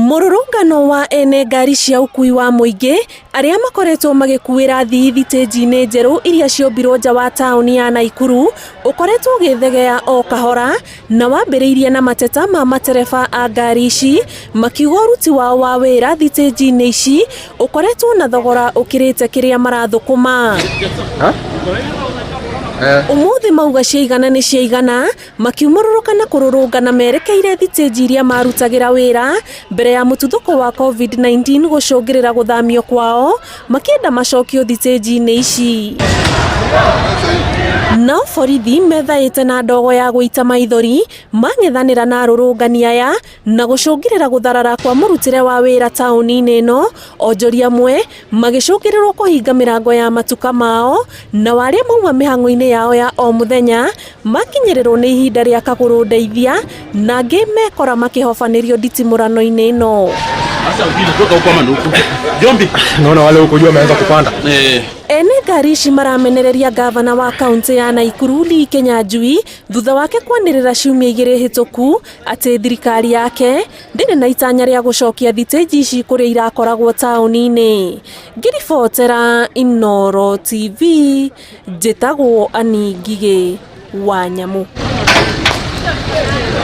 Mũrũrũngano wa ene ngari cia ũkui wa mũingĩ arĩa makoretwo magĩkuĩra athii thitĩnji-inĩ njerũ iria ciombirwo nja wa taũni ya Naikuru ũkoretwo ũgĩthegea o kahora na wambĩrĩirie na mateta ma matereba a ngari ici makiuga ũruti wao wa wĩra thitĩnji-inĩ ici ũkoretwo na thogora ũkĩrĩte kĩrĩa marathũkũma. Ũmũthĩ mauga ciaigana nĩ ciaigana makiumũrũrũka na kũrũrũngana merekeire thitĩnji iria marutagĩra wĩra mbere ya mũtuthũko wa COVID-19 gũcũngĩrĩra gũthamio kwao makĩenda macokio thitĩnji-inĩ ici. Nao borithi methaĩte na ndogo ya gũita maithori mang'ethanĩra na arũrũngani aya na gũcũngĩrĩra gũtharara kwa mũrutĩre wa wĩra taũni-inĩ ĩno, onjoria amwe magĩcũngĩrĩrwo kũhinga mĩrango ya matuka mao, nao arĩa mauma mĩhang'o-inĩ yao ya o mũthenya makinyĩrĩrwo nĩ ihinda rĩa kagũrũ ndeithia na angĩ mekora makĩhobanĩrio nditimũrano-inĩ ĩno. Naona wale huko juu wameanza kupanda. Ene ngari ici maramenereria ngavana wa kaunti ya Naikuru Lee Kinyanjui thutha wake kwanĩrĩra ciumia igĩrĩ hĩtũku atĩ thirikari yake ndĩrĩ na itanya rĩa gũcokia thitĩnji ici kũrĩa irakoragwo taũni-inĩ. Ngĩribotera Inooro TV, njĩtagwo Annie Ngigĩ wa Nyamũ.